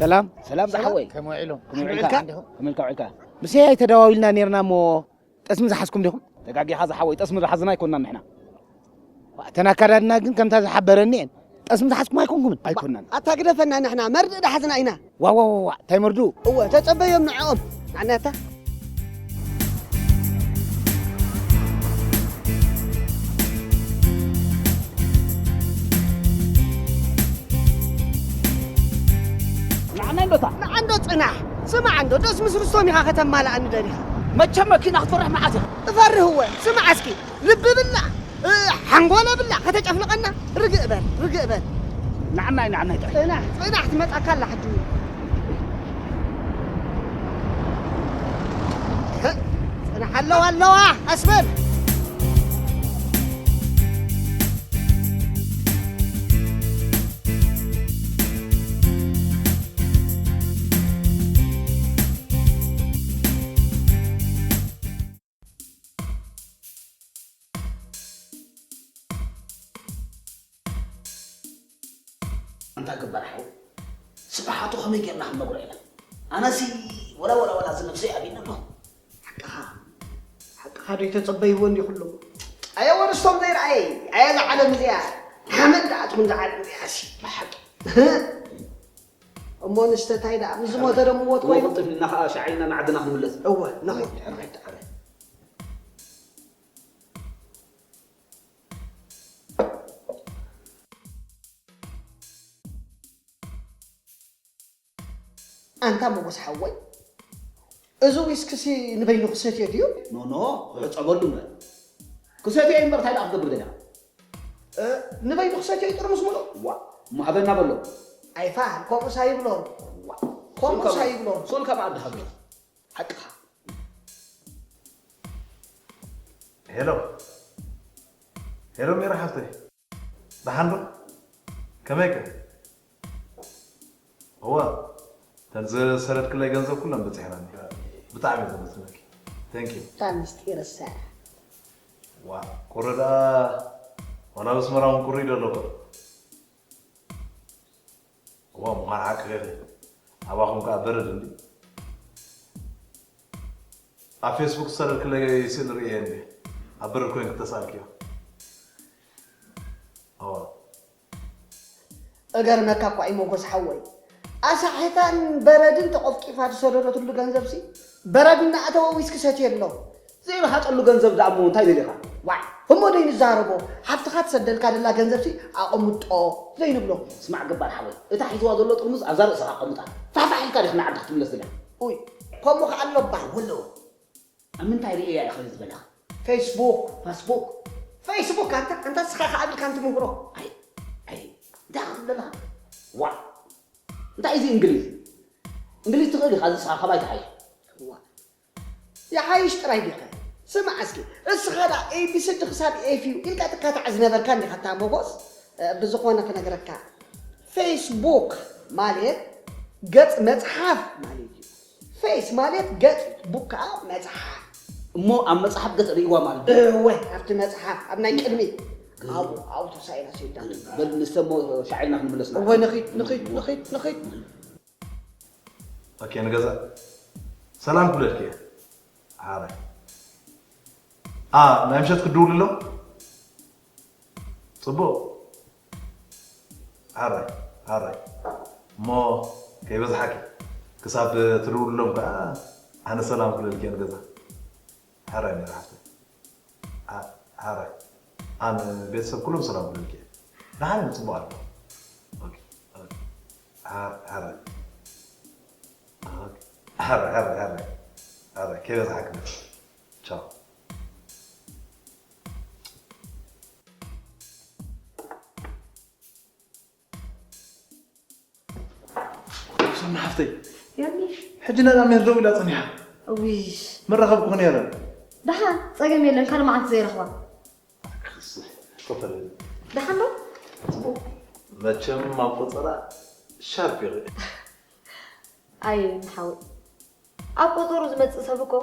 ሰላም። ሰላም ዝሓወይ። ከመይ ውዒሎም? ከመይ ውዒልካ? ከመይ ውዒልካ ውዒልካ? ምስየይ ተደዋዊልና ነርና እሞ ጠስሚ ዝሓዝኩም ዲኹም? ተጋጊኻ ዝሓወይ፣ ጠስሚ ዝሓዝና ኣይኮንና ንሕና። እተን ኣካዳድና ግን ከምታ ዝሓበረኒ እየን። ጠስሚ ዝሓዝኩም ኣይኮንኩምን? ኣይኮንናን። ኣታ ግደፈና፣ ንሕና መርድእ ዳሓዝና ኢና። ዋ ዋ ዋ ዋ፣ እንታይ መርድኡ? እወ፣ ተጸበዮም ንዕኦም። ንዓናታ ንዓና እንዶታ ንዓንዶ ጽናሕ። ስማዕ እንዶ፣ ደስ ምስ ርስቶም ኢኻ ከተማልኣኒ ደሊኻ። መቸም መኪና ክትፈርሕ መዓት ኢኻ። እፈርህ እወ። ስማዕ እስኪ፣ ልቢ ብላ፣ እ፣ ሓንጎለ ብላ፣ ከተጨፍልቐና። ርግእ በል፣ ርግእ በል። ንዓናይ፣ ንዓናይ ጥራይ። ጽናሕ፣ ጽናሕ ትመጻካ ኣላ ሕጂ። ጽናሕ ኣለዋ፣ ኣለዋ፣ ኣስበል። ኣንታ ገባር ሓው፣ ስብሓቱ ከመይ ጌርና ክንነግሮ ኢና? ኣነሲ ወላ ወላ ወላ እዚ ነብሰይ ኣቢኒ ኣሎ። ሓቅኻ፣ ሓቅኻ ዶ ይተጸበይዎ እንዲ ኩሉ? ኣየ ወርስቶም ዘይረኣየ፣ ኣየ እዛ ዓለም እዚኣ ሓመድ ደኣ ትኹን እዛ ዓለም እዚኣ ሲ። ብሓቂ። እሞ ንስተታይ ደኣ ምስ ዝሞተ ዶ ምሞት እሞ ኮይኑ? ቅልጥፍ ኢልና ኸኣ ሻዕ ኢልና ንዓድና ክንምለስ። እወ፣ ንኸይድ፣ ንኸይድ፣ ንኸይድ። ኣንታ ሞጎስ ሓወይ፣ እዚ ዊስክሲ ንበይኑ ክሰትዮ ድዩ? ኖ ኖ፣ ክሕጸበሉ እምበር። ክሰትዮ እዩ እምበር፣ እንታይ ደኣ ክገብር ደሊኻ? እ፣ ንበይኑ ክሰትዮ እዩ ጥርሙስ ምሉእ? ዋእ፣ እሞ ሃበና በሎ። ኣይፋል፣ ከምኡስ ኣይብሎን። ዋእ፣ ከምኡስ ኣይብሎን። ሱል ከም ኣደ ሃብሎ። ሓቅኻ። ሄሎ ሄሎ፣ ሜሪ ሓፍተይ፣ ደሓን ዶ? ከመይከ? እወ፣ እተን ዝሰደድክለይ ገንዘብ ኩለን በጺሐናኒ። ብጣዕሚ እየ ዘመስግነኪ። Thank you። እታ ምስጢር እሳ እያ። ዋእ፣ ቁሪ ደኣ ዋላ ኣብ ኣስመራ እውን ቁሪ እዩ ዘሎ እኮ። እዋ፣ ምዃን ሓቅኺ ኢኺ። ኣባኹም ከኣ በረድ እንድዩ። ኣብ ፌስቡክ ዝሰደድክለይ ስእሊ ርእየ እንድየ። ኣብ በረድ ኮይንኪ ተሳእልክዮ። እዋ። እገርመካ እኳ እዩ ሞጎስ ሓወይ። ኣሳሒታን በረድን ተቖፍቂፋ ዝሰደደትሉ ገንዘብሲ በረድ እናኣተወ ዊስኪ ሰትየ ኣሎ። ዘይረሃጸሉ ገንዘብ ደኣ እሞ እንታይ ደሊኻ? ዋይ! እሞ ደይ ንዛረቦ፣ ሓፍትኻ ትሰደልካ ደላ ገንዘብሲ ኣቐምጦ ዘይንብሎ። ስማዕ ገባር ሓወይ፣ እታ ሒዝዋ ዘሎ ጥርሙዝ ኣብዛ ርእስኻ ኣቐምጣ። ፋሕፋሕ ኢልካ ዲኻ ንዓዲ ክትምለስ ደሊኻ? ኡይ፣ ከምኡ ከኣ ኣሎ እባ። ወሎ። ኣብ ምንታይ ርእየያ ኢኻ ዝበለኻ? ፌስቡክ። ፋስቡክ? ፌስቡክ ኣንታ፣ ኣንታ ንስኻ ከኣ ኣብልካ ንትምህሮ። ኣይ፣ ኣይ፣ እንታይ ክትብል ደለኻ? ዋእ! እንታይ እዚ እንግሊዝ? እንግሊዝ ትኽእል ኢኻ፣ እዚ ንስኻ ካባይ ትሓይሽ። ዋእ! ይሓይሽ ጥራይ ዲኸ? ስማዕ እስኪ፣ እስኻ ደኣ ኤ ቢ ሲ ዲ ክሳብ ኤፍ ዩ ኢልካ ትካታዕ ዝነበርካ እንዲኻ እታ ሞጎስ። እ፣ ብዝኾነ ክነግረካ፣ ፌስቡክ ማለት ገጽ መጽሓፍ ማለት እዩ። ፌስ ማለት ገጽ እዩ፣ ቡክ ከኣ መጽሓፍ። እሞ ኣብ መጽሓፍ ገጽ ርእይዋ ማለት ድዩ? እወ፣ ኣብቲ መጽሓፍ፣ ኣብ ናይ ቅድሚት፣ ኣብኡ፣ ኣብኡ ተሳኢላ ሰይዳ። በል ንስተ እሞ ሻዕ ኢልና ክንምለስ ኢና። እወ፣ ንኺድ፣ ንኺድ፣ ንኺድ፣ ንኺድ። ኦኬ፣ ንገዛ ሰላም ክብለልኪ እየ። ሓራይ። ኣ፣ ናይ ምሸት ክድውል ኣሎ? ጽቡቕ። ሓራይ፣ ሓራይ። እሞ ከይበዝሓኪ። ክሳብ ትድውልሎም ከኣ ኣነ ሰላም ክብለልኪ እየ ንገዛ። ሓራይ ነይረ ሓፍተይ። ሓ-፣ ሓራይ። ኣነ ቤተሰብ ኩሎም ሰላም ክብለልኪ እየ። ደሓን እዮም፣ ጽቡቕ ኣለዉ። ኦኬ፣ ኦኬ። ሓ-፣ ሓራይ። ኦኬ። ሓራይ፣ ሓራይ፣ ሓራይ። ሓራይ፣ ከይበዝሓኪ። ቻው። ሰና ሓፍተይ፣ ያሚ። ሕጂ ነዛ ሜሪ ደው ኢላ ጸኒሓ። እውይ። መራኸብኩኺ ነይረ። ደሓን፣ ጸገም የለን፣ ካልእ መዓልቲ ዘይረኽባ። ኮፈለኒ። ደሓን ዶ? ጽቡቕ። መቸም ኣብ ቆጸራ ሻርፕ ኢኺ። ኣይ፣ ሓወይ። ኣብ ቆጸሩ ዝመጽእ ሰብ እኮ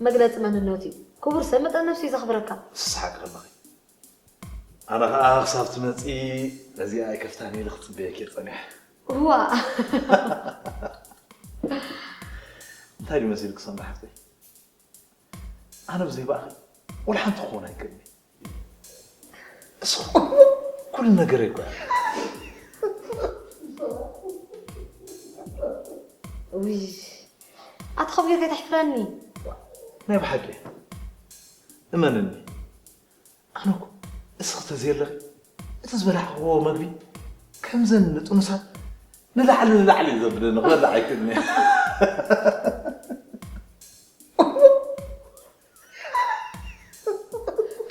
መግለጺ መንነቱ እዩ። ክቡር ሰብ መጠን ነብሱ እዩ ዘኽብረካ። ትስሓቂ ከለኺ። ኣነ ኸኣ ክሳብ ትመጺ ነዚኣ ኣይከፍታን ኢለ ክጽበየኪ እየ ጸኒሐ። ዋእ! እንታይ ድዩ መሲልክ ሰምራ ሓፍተይ? ኣነ ብዘይ ብኣኺ ወላ ሓንቲ ክኸውን ኣይክእልን። እስኹ ኩሉ ነገር ይኮ። ውይ ኣታ ኸም ጌርካ ተሕፍረኒ። ናይ ብሓቂ እመንኒ። ኣነ እኮ እስኺ ተዘየለኺ እቲ ዝበላዕኽዎ መግቢ ከምዘን ንጥኑሳት ንላዕሊ ንላዕሊ እዩ ዘብለኒ። ክበልዕ ኣይክእልን እየ።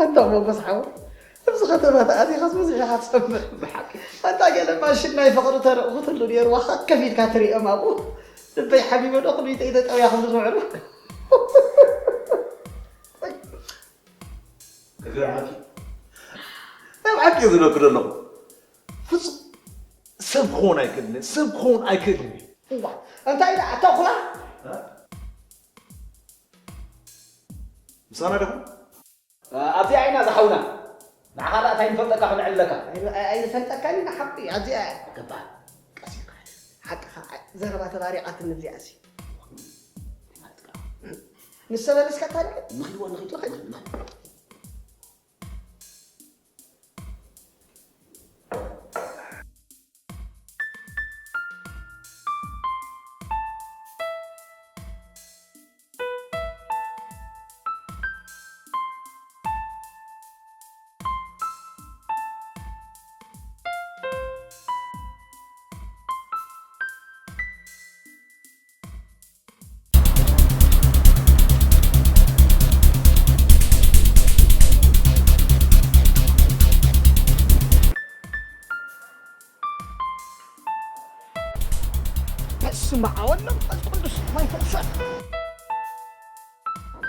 ኣንታ ሞጎስ ሓወይ፣ ኣብዚ ከተማ ተኣቲኻስ ብዙሕ ኢኻ ትሰምዕ። ብሓቂ ኣንታ ገለ ማሽን ናይ ፍቕሪ ተርኢ ክተሉ ነይርዋ፣ ከፍ ኢልካ ትርእዮም ኣብኡ። ልበይ ሓቢበ ዶ ክልተ ኢደ ጠውያ ክብሉ ዝውዕሉ። ክገርመኪ፣ ናይ ብሓቂ እየ ዝብለኪ ዘለኹ። ፍጹም ሰብ ክኸውን ኣይክእልን፣ ሰብ ክኸውን ኣይክእልን እዩ። እዋ፣ እንታይ ኢላ ተኹላ? ምሳና ዲኹም? ኣብዚኣ ኢና ዝሓውና። ንዓኻ ደኣ እንታይ ንፈልጠካ ክነዕልለካ? ኣይንፈልጠካን ኢና ሓቂ ኣብዚኣ። ገባር። ቀሲልካ። ሓቅኻ ዘረባ ተባሪቓትኒ እዚኣሲ። ንሰበለስካ ታሪክ ንኽድዎ ንኽድዎ በስመ አብ ወወልድ ወመንፈስ ቅዱስ መንፈስ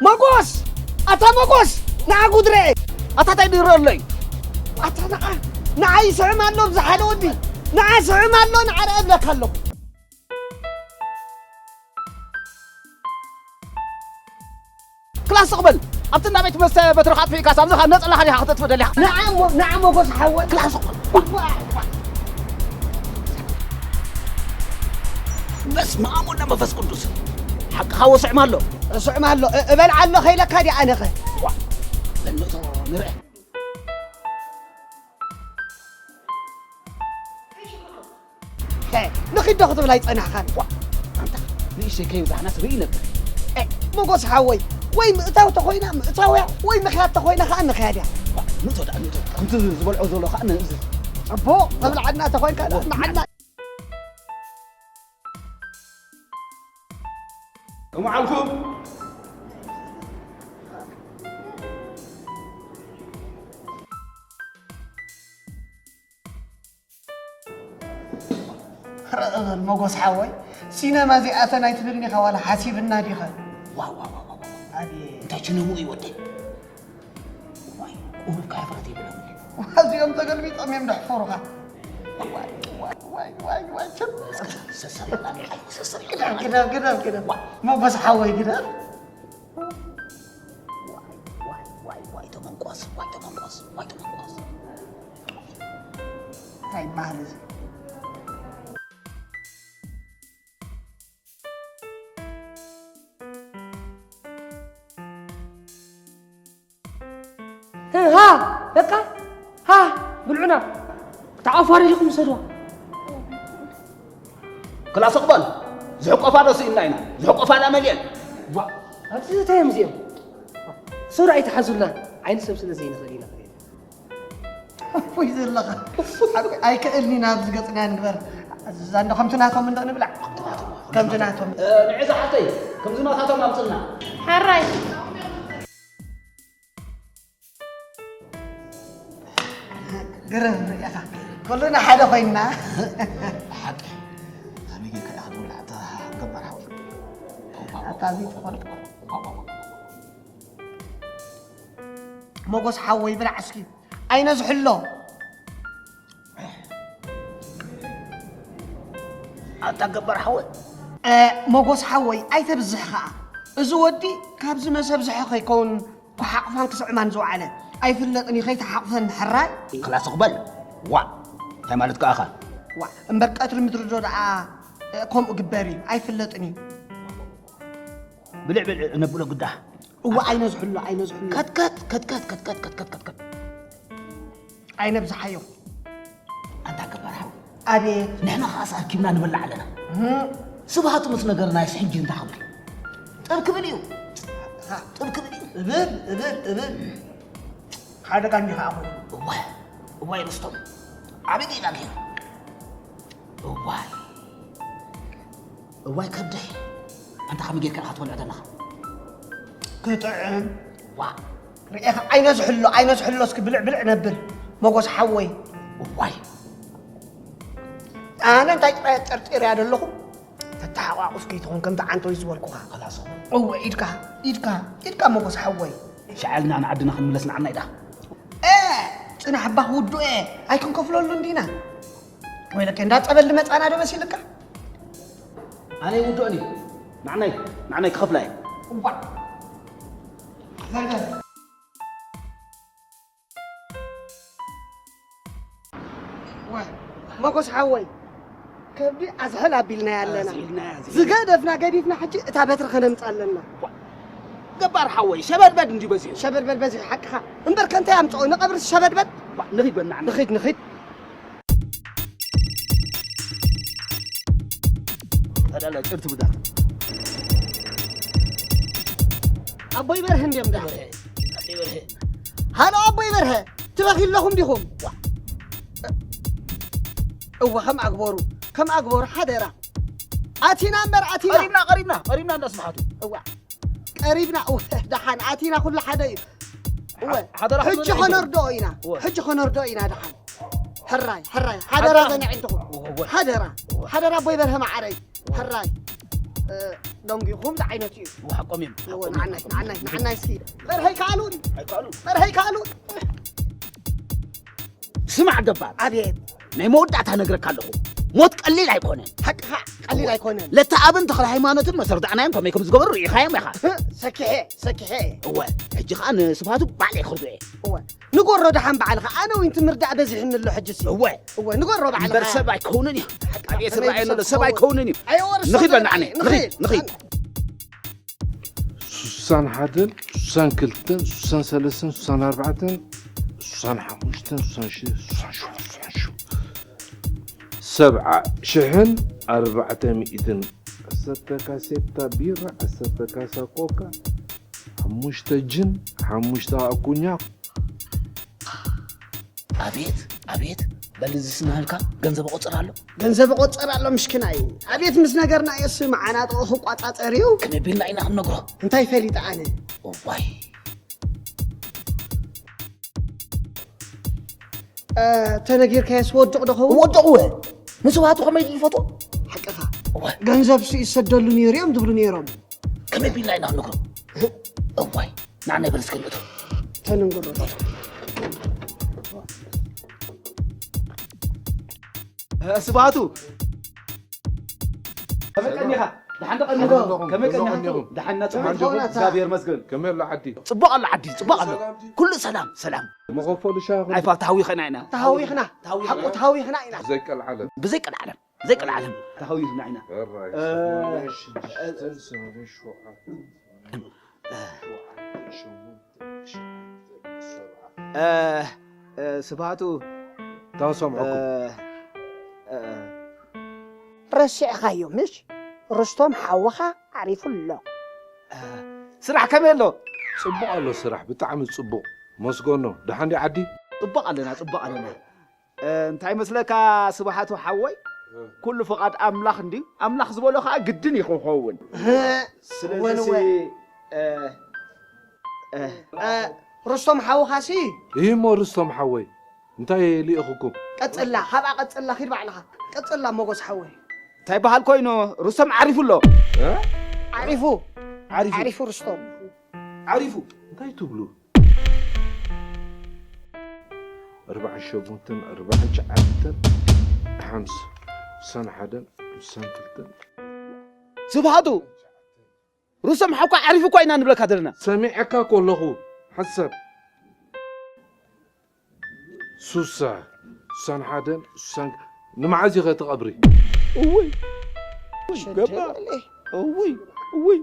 ሞጎስ! ኣታ ሞጎስ! ንዓ ጉድረ! ኣታ ታይ ድሮ ኣሎይ? ኣታ ንዓ ንዓ ይስዕም ኣሎ ብዝሓደ ወዲ ንዓ ስዕም ኣሎ ንዓ ርአ እብለካ ኣለኹ። ክላስ ስቕ በል ኣብቲ እንዳ ቤት መስተ በትርኻ ኣጥፊእካ ሳብ ዝኻ ነፀላኻ ዲኻ ክተጥፍእ ደሊኻ ንዓ እሞ ንዓ ሞጎስ ሓወይ ክላስ ስቕ በል በስመ ኣብ ወወልድ ወመንፈስ ቅዱስ ሓቅኻ ወስዕም ኣሎ ስዕም ኣሎ እበልዓ ኣሎ ከይለካ ዲኣ ኣነኸ ንእቶ ንርአ ንኺድ ዶ ክትብል ኣይጸናሕካን። ኣንታ ንእሽተይ ከይብዛሕናስ ርኢ ነበር። ሞጎስ ሓወይ ወይ ምእታው ተኾይና ምእታውያ ወይ ምኽያድ ተኾይና ከዓ ምኽያድ እያ። ንእቶ ደኣ ንእቶ ከምቲ ዝበልዖ ዘሎ ከዓ ንእዝዝ። ጽቡቕ ተብልዓና ተኾይንካ ደኣ ንዓና። እምዓልኩም ርእ በል ሞጎስ ሓወይ፣ ሲነማ እዚኣተን ኣይትብልኒ ኢኻ ዋላ ሓሲብና ዲኸ? ዋው ዋው ዋው ዋው። ኣቤት። እንታይ ችነሙ እዩ ወደይ? ዋይ ቁሩብ ካፍራት ይብለኒ። እዚኦም ተገልቢጦም እዮም ደሕፈሩኻ። ዋይ ዋይ ዋይ ዋይ ችም። ሰሰሪና ሚልዓይ ሰሰሪና። ግደፍ ግደፍ ግደፍ ግደፍ። ሞጎስ ሓወይ ግደፍ። ዋይ ዋይ ዋይ ተመንቆስ ዋይ ተመንቆስ ዋይ ተመንቆስ። እንታይ ይበሃል እዚ? ሃ በቃ ሃ ብልዑና። እታ ኣፋር ኢልኩም ውሰድዋ። ክላስ እቕበል። ዝሕቆፋ ዶ ስኢንና ኢና? ዝሕቆፋ ዳ መሊአን። ዋ ኣብዚ እንታይ እዮም እዚኦም? ሶዳ ኣይትሓዙልና። ዓይኒ ሰብ ስለ ዘይንኽእል ኢና። ወይ ዘለኻ ኣይክእልኒ ናብዚ ገፅና ንግበር። እዛ እንዶ ከምቲ ናቶም እንዶ ንብላዕ። ከምቲ ናቶም። ንዒ ዝሓፍተይ ከምዚ ናታቶም ኣምፅልና። ሕራይ። ግርም ኢኻ። ኩልና ሓደ ኮይንና። ሓቂ ኣበይ ጌርካ ኢኻ ትብላዕ እታ ገባር ሓወይ? ኣታ እዚ ትኾን ሞጎስ ሓወይ ብላዕ እስኪ ኣይነዝሕሎ። ኣታ ገባር ሓወይ ሞጎስ ሓወይ ኣይተብዝሕ ኸዓ። እዚ ወዲ ካብዚ መሰብ ዝሐ ከይከውን ክሓቕፋን ክስዕማን ዝወዓለ ኣይፍለጥን እዩ ከይተሓቑፈኒ ሕራይ። ክላስ ክበል ዋዕ እንታይ ማለት ከኣኻ? ዋዕ እምበር ቀትሪ ምድሪ ዶ ደኣ ከምኡ ግበር እዩ ኣይፍለጥን እዩ። ብልዕ ብልዕ ነብሎ ግዳ። እዋ፣ ዓይነ ዝሕሎ፣ ዓይነ ዝሕሎ። ከትከት፣ ከትከት፣ ከትከት፣ ከትከት፣ ከትከት። ዓይነ ብዝሓዮ። ኣንታ ገባር ሓው። ኣቤት። ንሕና ኸኣስ ኣርኪብና ንበልዕ ኣለና። እህ። ስብሃቱ ምስ ነገርና ይስ ሕጂ እንታይ ኸብል? ጥር ክብል እዩ። ሃ። ጥር ክብል እዩ። እብል፣ እብል፣ እብል። ሓደ ጋንዲ ኸኣ ኾይኑ። እዋይ፣ እዋይ ርስቶም። ዓቢ ጌጋ ገይሩ። እዋይ። እዋይ ከብደይ። ኣንታ ከመይ ጌርካ ኢኻ ትበልዖ ዘለኻ? ክጥዕም። ዋ። ርኤኻ ዓይነ ዝሕሎ፣ ዓይነ ዝሕሎ እስኪ ብልዕ ብልዕ ነብል። ሞጎስ ሓወይ። እዋይ። ኣነ እንታይ ጥራይ ጠርጢረያ ዘለኹ? ተተሓቋቁፍ ከይትኾን ከምቲ ዓንቶይ ዝበልኩኻ። ኸላስ። እወ፣ ኢድካ፣ ኢድካ፣ ኢድካ ሞጎስ ሓወይ። ሸዓልና ንዓድና ክንምለስ ንዓና ኢዳ። ኤ፣ ጽናሕ እባ ክውድኦ እየ። ኣይክንከፍለሉ እንዲና። ወይለከ እንዳ ጸበል መጻና ዶ መሲልካ? ኣነ ይውድኦኒ። ንዓናይ፣ ንዓናይ ክኸፍላ እየ። እዋ። ዘርገ። ዋ፣ ሞጎስ ሓወይ፣ ከብዲ ኣዝሕል ኣቢልናያ ኣለና። ኣዝሒልናያ፣ ኣዝሒልና። ዝገደፍና ገዲፍና ሕጂ እታ በትሪ ከነምጽእ ኣለና። ዋ፣ ገባር ሓወይ፣ ሸበድበድ እንድዩ በዚሑ። ሸበድበድ በዚሑ ሓቅኻ። እምበር ከ እንታይ ኣምጽኦ? ንቐብርስ ሸበድበድ? ዋ፣ ንኺድ በልና። ንኺድ፣ ንኺድ። ታዲያ ጭርት ብዳት። ኣቦይ በርሀ እንድዮም ዳ። በርሀ፣ ኣቦይ በርሀ። ሃሎ ኣቦይ በርሀ፣ ትበኺ ኣለኹም ዲኹም? ዋ። እወ፣ ከም ኣግበሩ፣ ከም ኣግበሩ፣ ሓደራ። ኣቲና እምበር፣ ኣቲና። ቀሪብና፣ ቀሪብና፣ ቀሪብና እንዳ ስብሓቱ። እዋ። ቀሪብና፣ እወ፣ ደሓን፣ ኣቲና፣ ኩሉ ሓደ እዩ። እወ፣ ሓደራ ሕጂ ኩሉ ኸነርድኦ ኢና፣ እወ። ሕጂ ኸነርድኦ ኢና፣ ደሓን። ሕራይ፣ ሕራይ፣ ሓደራ ሓደራ። ዘን ኣዒንትኹም። እወ፣ እወ። ሓደራ፣ እወ። ሓደራ ኣቦይ በርሀ መዓረይ። እወ። ሕራይ። እ፣ ደንጒኹም ዝዓይነቱ እዩ። እወ፣ ሓቆም እዮም። እወ፣ ሓቆም እዮም፣ ንዓናይ፣ ሓቆም እዮም። ንዓናይ፣ ንዓናይ እስኪ። በርሀይ ከኣሉን። ኣይከኣሉን። በርሀይ ከኣሉን። ስማዕ ገባር። ኣቤት። ናይ መወዳእታ ነግረካ ኣለኹ። ሞት ቀሊል ኣይኮነን። ሓቅኻ፣ ቀሊል ኣይኮነን። ለተኣብን ተኽለ ሃይማኖትን መሰርዳእናዮም ከመይ ከም ዝገበሩ ርኢኻዮም ኢኻ። ሰኪሐ፣ ሰኪሐ። እወ፣ ሕጂ ኸኣ ንስብሃቱ ባዕለይ ክርድኦ እየ። እወ፣ ንጎሮ ደሓን ባዕልኻ። ኣነ እውን ትምርዳእ በዚሕኒ ኣሎ ሕጂሲ። እወ። እወ፣ ንጎሮ ባዕልኻ። እምበር ሰብ ኣይከውንን እዩ። ሓቂ፣ ኣቤት፣ ሰብ ዝረኣየኒ ዘሎ ሰብ ሰብ ኣይከውንን እዩ። ኣይወርሶ ንኺድ በልና ኣነ፣ ንኺድ፣ ንኺድ። ንኺድ። ሱሳን ሓደን፣ ሱሳን ክልተን፣ ሱሳን ሰለስተን፣ ሱሳን ኣርባዕተን፣ ሱሳን ሓሙሽተን፣ ሱሳን ሽዱሽተን፣ ሱሳን ሸውዓተን፣ ሱሳን ሸውዓተን። ሰብዓ ሽሕን ኣርባዕተ ሚእትን። ዓሰርተ ካሴታ ቢራ፣ ዓሰርተ ካሳ ኮካ፣ ሓሙሽተ ጅን፣ ሓሙሽተ ኣኩኛ። ኣቤት፣ ኣቤት፣ በል እዚ ስናሃልካ ገንዘብ ቆጽር ኣሎ። ገንዘብ ቆጽር ኣሎ፣ ምሽክናይ። ኣቤት ምስ ነገርና የስ መዓናጥኦ ክቋጻጸር እዩ። ከመይ ቢልና ኢና ክንነግሮ? እንታይ ፈሊጠ ኣነ? እዋይ። እ፣ ተነጊርካዮስ ወድቕ ዶ ኸውን? ወድቕወ። ንስውሃቱ ከመይ ድዩ ዝፈትዎ? ሓቅኻ። እዋይ። ገንዘብ ሱ ይሰደሉ ነይሩ እዮም ዝብሉ ነይሮም። ከመይ ቢልና ኢና ክንነግሮ? እዋይ። ንዓና ይበል እስከ ንእቶ። ተንንገሮ። እ፣ ስብሃቱ። ከመይ ቀኒኻ? ደሓን ዶ ቀኒኻ? ከመይ ቀኒኻ? ደሓን ኢና ጽቡቕ። ደሓን ኢና ጽቡቕ። ደሓን ኢና። እግዚኣብሔር ይመስገን። ከመይ ኣሎ ዓዲ? ጽቡቕ ኣሎ ዓዲ፣ ጽቡቕ ኣሎ። ሰላም ድዩ? ኩሉ ሰላም፣ ሰላም። መኸፈሉ ሻሂ። ኣይፋ፣ ተሃዊኸና ኢና። ተሃዊኽና። ተሃዊኽና። ሓቁ ተሃዊኽና ኢና። ብዘይ ቀልዓለም። ብዘይ ቀልዓለም። ብዘይ ቀልዓለም። ተሃዊኽና ኢና። ሕራይ፣ እ፣ ሰሙን፣ እ፣ ሽዱሽተን፣ ሰሙን፣ ሸውዓተን፣ እ፣ ሸውዓተን፣ ሸሞንተን፣ ትሽዓተን፣ ሰብዓን። እ፣ እ፣ ስብሃቱ። እንታይ ሰምዐኩም? እ፣ እ፣ ረሲዕኻዮ ምሽ? ርስቶም ሓውኻ ዓሪፉ ኣሎ። እ፣ ስራሕ ከመይ ኣሎ? ጽቡቕ ኣሎ ስራሕ፣ ብጣዕሚ ጽቡቕ። መስገኖ፣ ደሓን ድዩ ዓዲ? ጽቡቕ ኣለና፣ ጽቡቕ ኣለና። እ፣ እንታይ መስለካ ስብሓቱ ሓወይ? እ። ኩሉ ፍቓድ ኣምላኽ እንድዩ፣ ኣምላኽ ዝበሎ ኸኣ ግድን እዩ ክኸውን። እ፣ ስለዚሲ፣ እወ፣ እወ። እ፣ እ፣ እ፣ ርስቶም ሓውኻሲ? እሂ እሞ ርስቶም ሓወይ፣ እንታይ ልኢኹኩም? ቀጽላ፣ ካብኣ ቀጽላ፣ ኪድ ባዕልኻ። ቀጽላ ሞጎስ ሓወይ። እንታይ በሃል ኮይኑ፣ ርስቶም ዓሪፉ ኣሎ። እ? ዓሪፉ። ዓሪፉ። ዓሪፉ ርስቶም። ዓሪፉ። እንታይ ትብሉ? ኣርባዓን ሸሞንተን፣ ኣርባዓን ትሽዓተን፣ ሓምሳ፣ ሓምሳን ሓደን፣ ሓምሳን ክልተን። ስብሃቱ፣ ሩሶም ሓውካ ዓሪፉ እኳ ኢና ንብለካ ዘለና። ሰሚዐካ እኮ ኣለኹ፣ ሓሳብ። ሱሳ፣ ሱሳን ሓደን፣ ሱሳን፣ ንመዓዝ ኢኸ እቲ ቀብሪ? እውይ፣ እውይ፣ ገባ። እውይ፣ እውይ።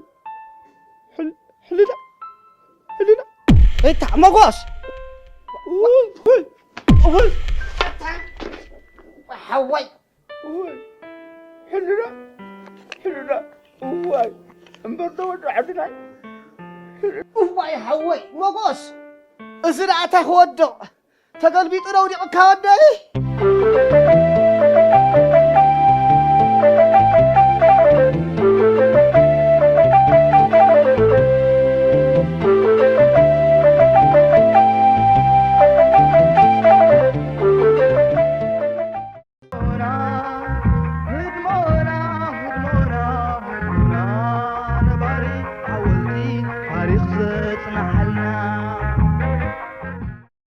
ሕልና ሕልና እታ ሞጎስ ሓወይ ሕልና ሕልና እዋይ እምበር ዶ ወዲ ዓድና እዋይ ሓወይ ሞጎስ እዚ ደኣ እንታይ ክወድቕ ተገልቢጡ ዶ ውዲቕካ ወደይ